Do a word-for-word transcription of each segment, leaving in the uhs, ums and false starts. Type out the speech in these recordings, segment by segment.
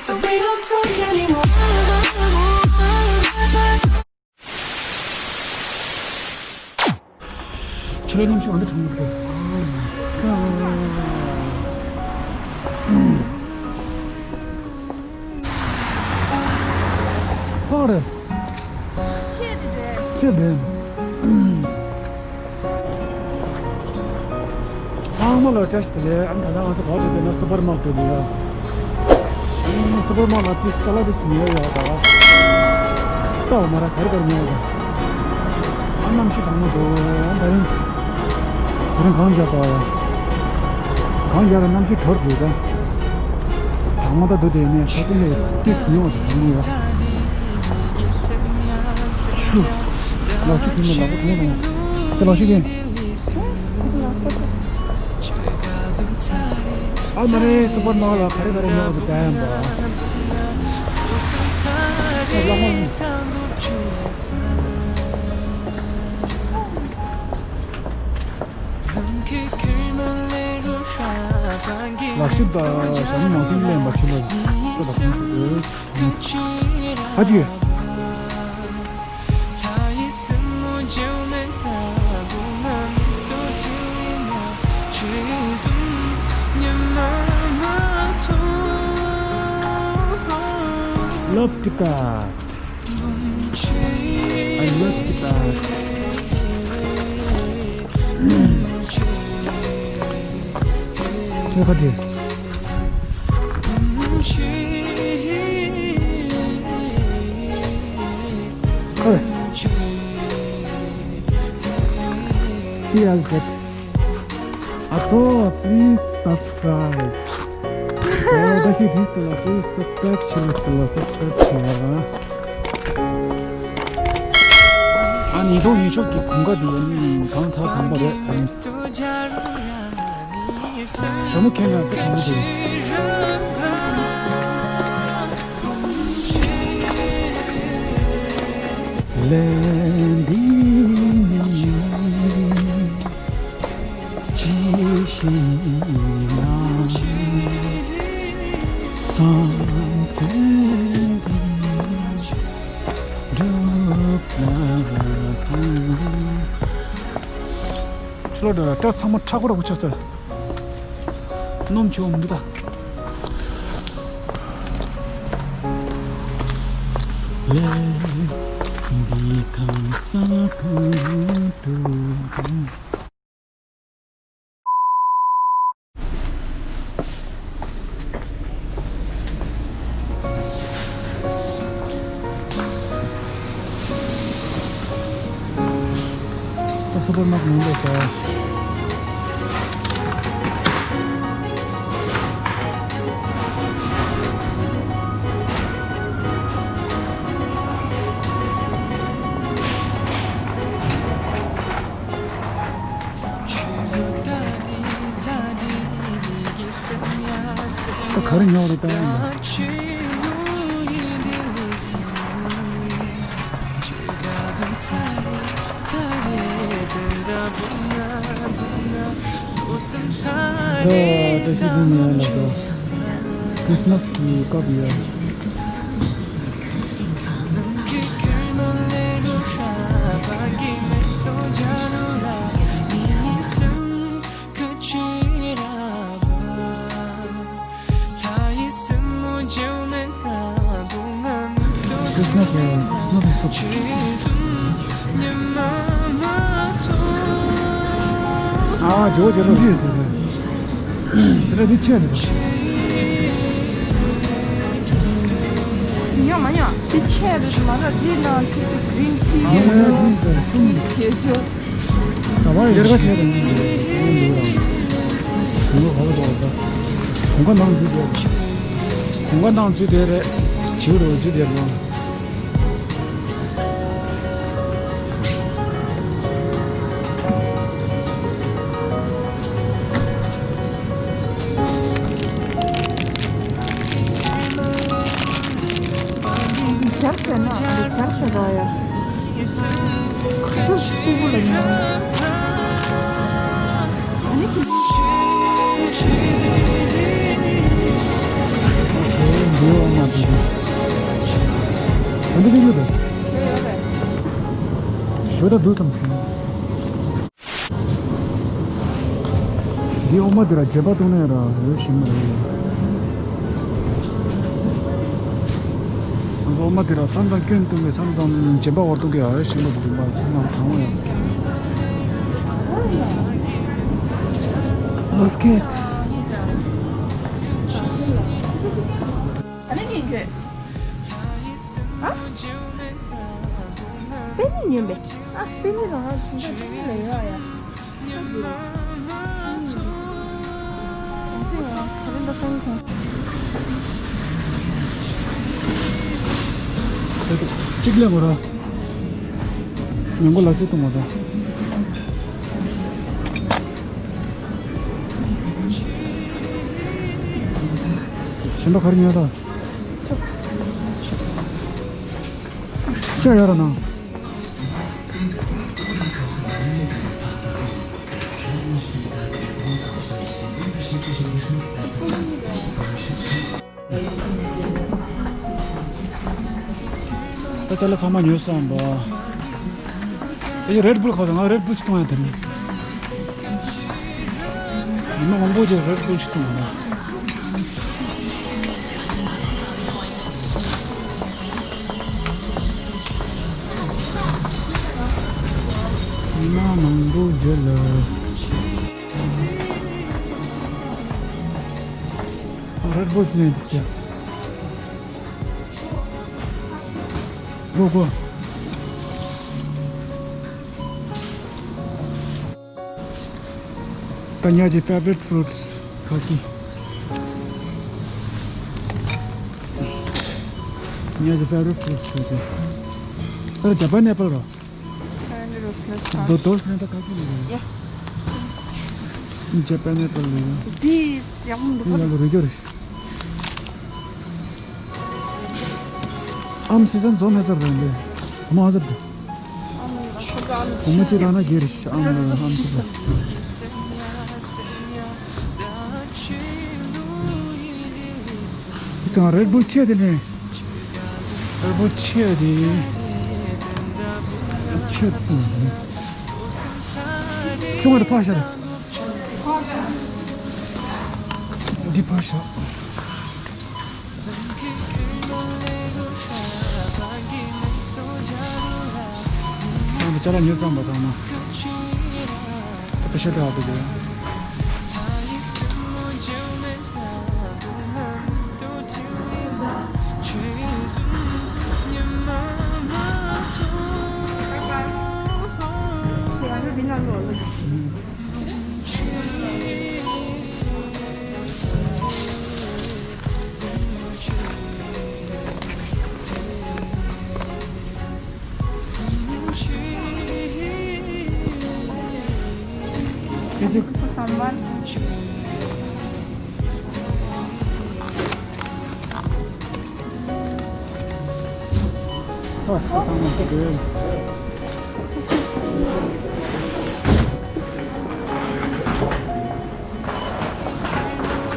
But we don't talk anymore. ཆུ་ལོག་གནམ་གཤིས་ཨ་འདི་གྲང་མོ་རེད། ཧ་རེད། ཆེ་དེ་རེད། ཆེ་དེ། ཚང་མ་ལ་བཀྲ་ཤིས་བདེ་ལེགས། ཨ་ནི་ད་ལྟ་ང་ཚོ་ག་པར་འགྲོ་འདོད་ན་སུ་པར་མར་ཀེཊ་འདུག་ཡ། ཨ་ནི་སུ་པར་མར་ཀེཊ་ལ་ཏིས་ཅ་ལག་ཏིས་ཉོས་ཡོད་ད། ལྟ་བ་མ་ར་ག་རེ་ག་རེ་ཉོས་ཡོད་ད། ཨ་གནམ་གཤིས་གྲང་མོ་འདུག་ཨ་ད་རིང་། ད་རིང་གངས་རྒྱག་པ་ཡ། གངས་རྒྱག་ལ་གནམ་གཤིས་དྲོ་འདུག་ད། གྲང་མོ་ད་འདུག་དེ་ནས་ཁ་ཏོན་ལས་ཏིས་ཉོས་ད་གྲང་མོ་ཡ། ཤུ། ལག་ཤུ་ཕུལ་ནས་ལག་པ་གང་དང་། དེ་ལག་ཤུ་གིན། ཨ་མ་རེད། སུ་པར་མར་ཀེཊ་ལ་ག་རེ་ག་རེ་ཉོ་དགོས་ད་ཡིན་པ། ཨ་ལགས་མ། ལག་ཤུ་དང་ཞྭ་མོ་མང་པོ་ལེན་པ་ཁྱོད་ལ་ལྟ་བ་ཁོང་ཁྲོ་ཨེ། ཨ་ཅེ། Love guitar. I love guitar. ཁྱོད་ཁ་བྲིས། ཨོ། ཊི་ཨེལ་ཛེཌ། ཨ་ཚོ། Please subscribe. ཨོ། ད་ཞིག་བྲིས་ཏེ་ལ་please subscribe བྱེད་ལ་ཟེར་ལ་subscribe བྱེད་ཡ། ཨ་ནི་ཉིས་སྟོང་ཉི་ཤུ་གི་གོང་ཁ་དེ་ཡིན་གང་ཐག་དང་པོ་རེད། ཞྭ་མོ་ཁྱེར་ན་དེ་གང་འདུག་ལན་འདི་ནི་ཅི་ཞིག་ན་བསམ་དོན་འགྲུབ་ལ་ཕན། ཕྱི་ལོགས་འདྲ་ལ་སྐྲ་ཚང་མ་ཁྲ་ཁོ་ར་གོ་ཆགས་ཚར། སྣུམ་ཆུ་འདི་དང་། ལས་འདི་གང་ས་གང་དུ། ད་སུ་པར་མར་ཀེཊ་མང་པོ་ཞིག་ད་ག་རེ་ཉོ་རེད་ད་ཡིན་ད། ད་ད་ཅི་དུ་ཉོ་ལ་ད། ཁྲིས་མས་ཀྱི་ཀབ་ཡོད། Christmas, uh, not this book. ཨ་ཇོ་ཇོ་ཇོ་ཇོ་ཟེར་ནས། དེ་ལ་འདི་ཆད་རེད། ཉོ་མ་ཉོ། འདི་ཆད་རེད་མ་ར། འདི་ནང་ཆད་དུ་green tea ཡོད། ཨ་འདི་ཟེར་གསུམ། འདི་ཆད་ཆོག་ད་བར་ཡོད་ར་ཆད་དང་འདི་འདུག་ར། གོང་ཁ་ཧ་ལ་ཏོག་ད། གོང་ཁ་ནང་འཛུལ་བསྡད། གོང་ཁ་ནང་འཛུལ་བསྡད་རེད། བྱིའུ་རུ་འཛུལ་བསྡད་རེད། འདི་སྦྱར་ཟེར་ན་འདི་སྦྱར་ཟེར་ར་ཡ། ཁ་ཤས་སྤུ་གུ་ལ་ཉོ། ཨ་ནི་ཁྱི། འདི་བ། ཨ་འདི་གི་ཡོད་པས། ཞོ་ད་འདུག་ཙམ་ཞིག་འདི་འོ་མ་འདི་ར་བརྗེ་པ་བཏུང་ནས་ར་ཡོད་ཤིང་མ་རེད། ང་ཚོ་འོ་མ་འདི་ར་མཚམས་དང་སྐྱོན་བཏུང་གི་མཚམས་དང་བརྗེ་པ་བར་བཏུང་གི་ཡོད་ཤིང་མ་འདི་མ་ཚང་མ་གང་བ་ཡོད། Let's get. ཨ་ནི་ཉིན་གྱི། ཨ། པེ་ནི་ཉོན་པས། ཨ། པེ་ནི་རང་རང་དེ་འདྲ་ཅིག་ལ་ཡོད་ཨ་ཡ། གཅིག་ལས་མོ་ར། མི་མགོ་ལ་སེ་གཏོང་བ་དང་། གཞན་པ་ག་རེ་ཉོས་དང་། ཤ་ཡོད་ར་ན། ད་ལྟ་ལ་ཚང་མ་ཉོས་སོང་བ། ཨེ་རེད་བུལ་ཁོ་ང་རེད་བུལ་ཞིག་གཏོང་ཡ་དེ་རེད། ཉི་མ་མང་པོ་ཅིག་རེད་བུལ་ཞིག་གཏོང་ཡ། ཉི་མ་མང་པོ་རྗེས་ལ། རེད་བུལ་ཞིག་ལེན་དུ་བཅུག་གོ་གོ། ད་ཉ་གི་favorite fruits ཁ་ཀི། ཉ་གི་favorite fruits ཁ་ཀི། ད་ཇ་པན་ཨེ་པལ་རོ། ད་དོ་སྣེ་ད་ཁ་ཀི་ནི་རེད། ཇ་པན་ཨེ་པལ་ནི་རེད། དེ་ཡག་མོ་འདུག་ག་ཡག་པོ་རེད་ཀྱོ་རེད། ཨམ་སི་ཙམ་འཛོམས་མེད་ཙམ་རེད་འདི། མ་ཟེར་ཏེ། བུ་མོ་གཅིག་ལ་ན་སྒེར་ཨམ་ཨམ་སི་ཙམ། དེ་ཚང་རེད་བུལ་ཆེ་དེ་ནས། རེད་བུལ་ཆེ་དེ། ཆེ་དེ། ཆུང་བར་ཕར་ཤར། འདི་ཕར་ཤར། ཨ་ནི་ཅ་ལག་ཉོས་ཙམ་པ་དང་ན། ད་ཤ་ཏྲ་བ་དེ།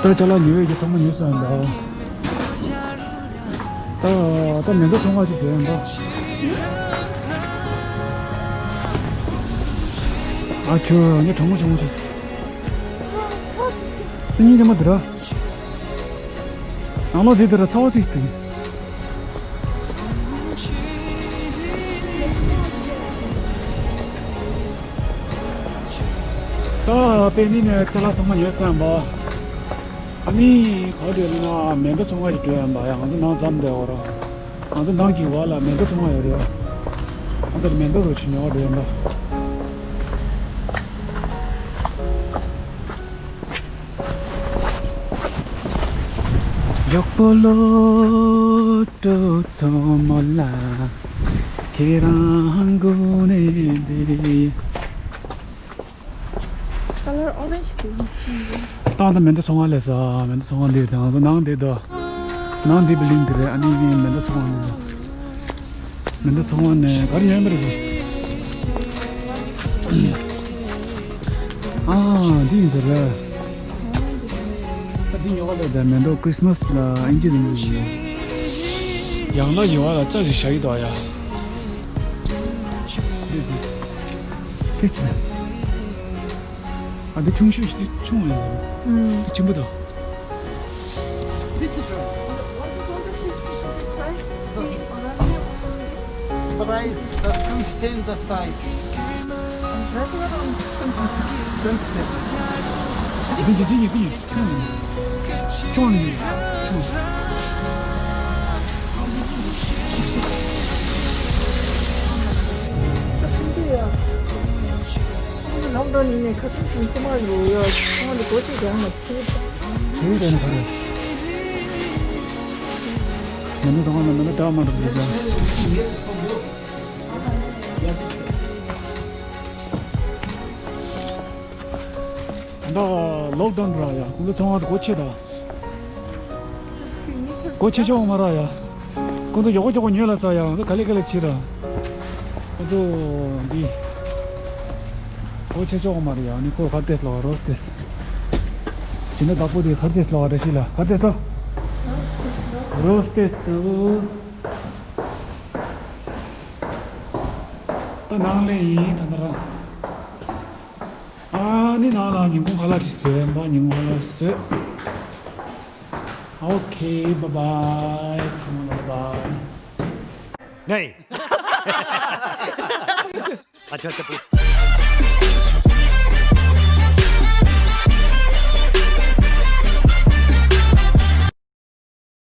ད་ཅ་ལག་ཉོ་ཡས་ཀྱི་ཚང་མ་ཉོས་ཚར་ཡིན་པ། ད་ད་མེ་མདའ་ཚོང་ཁང་ཅིག་བྱས་ཡིན་པ། ཨ་ཆོ་ངས་གྲང་མོ་བྱུང་ཆོག་སྙིང་རྗེ་མ་འདི་ར། ནང་ལོགས་དེ་དེ་ར་ཚ་བ་ཚིག་དུས། ད་པེ་ནི་ནས་ཅ་ལག་ཚང་མ་ཉོས་ཚར་ཡིན་པ། ཨ་ནི་ག་རེ་ལབ་ན་མེ་མདའ་ཚོང་ཁང་ཞིག་འགྲོ་ཡིན་པ་ཡ། ང་ཚོ་ནང་ཙམ་བསྡད་ཡོད་ར། ང་ཚོ་ནང་གི་བར་ལ་མེ་མདའ་ཚོང་ཁང་ཡོད་རེད། ང་ཚོ་མེ་མདའ་རོ་ཆུ་ཉོ་འགྲོ་ཡིན་པ། ཡག་པོ་ལོ་སྤྲོ་ཚོ་མོ་ལ་ཁྱེད་རང་སྒུག་ནས་བསྡད། Color orange དེ། ད་ལྟ་མེ་མདའ་ཚོང་ཁང་སླེབས་སོང་། མེ་མདའ་ཚོང་ཁང་འདི་རེད། ང་ཚོ་ནང་འདི་དོ། ནང་འདི་བི་ལིང་འདི་རེད། ཨ་ནི་མེ་མདའ་ཚོང་ཁང་འདི་དོ། མེ་མདའ་ཚོང་ཁང་ནས་ག་རེ་ཉོས་པ་རེད་ཟེར། ཨ་འདི་ཡིན་ཟེར་ར། ད་འདི་ཉོ་ག་ལ་ད་མེ་མདའ་ཁྲིས་མས་ལ་ཨིན་ཇི་རིང་ལུགས་ཡིན། ཡང་ལ་ཡོང་བ་ལ་རྩ་ཞིག་བཞག་ཡི་དོ་ཡ། དེ་ཅི་ན། ཨ་འདི་ཆུང་ཤོས་ཤིག་འདི་ཆུང་བ་ཡིན་ཟེར། ཨུམ། འདི་ཆེན་པོ་དང་། Bitteschön. Price, das fünfzehn, das dreißig. Fünfzehn. Bitte, bitte, bitte. Schon. Schon. ལོག་ཌའོན་ཡིན་ནའི་ཁ་སང་ཞིང་ཁོ་མ་ཡོད་ཡོད་ཁོང་ལ་གོ་ཆེ་རྒྱག་མ་ཐུབ། དེ་རེད་ན་ག་རེ། མི་ནི་དང་ན་མི་ནི་ད་མ་འགྲོ་དགོས་ཀྱང་། ད་ལོག་ཌའོན་ར་ཡ་ཁོང་ཚོ་ཚང་མ་གོ་ཆེ་ད། གོ་ཆེ་ཆོག་མ་ར་ཡ། ཁོང་ཚོ་མགྱོགས་པོ་མགྱོགས་པོ་ཉོས་ལ་ས་ཡ་ཁོང་ཚོ་ག་ལེ་ག་ལེ་བྱེད་ར། ཁོང་ཚོ་འདི། གོ་ཆེ་ཆོག་མ་ར་ཡ་ནི་ཁོ་གར་ཏེས་ལོ་རོས་ཏེས། ཅི་ན་བདག་པོ་དེ་གར་ཏེས་ལོ་ར་ཤི་ལ་གར་ཏེས་སོ། རོས་ཏེས་སོ། ད་ནང་ལེ་ཡིན་ད་ན་རང་། ཨ་ནི་ནང་ལ་ཉིན་གུང་ཁ་ལག་ཅིག་བཟོས་ཡིན་པ། ཉིན་གུང་ཁ་ལག་བཟོས། Okay, bye bye. Come on, bye bye. ནེ། ཨ་ཅག་ཅག་པོ།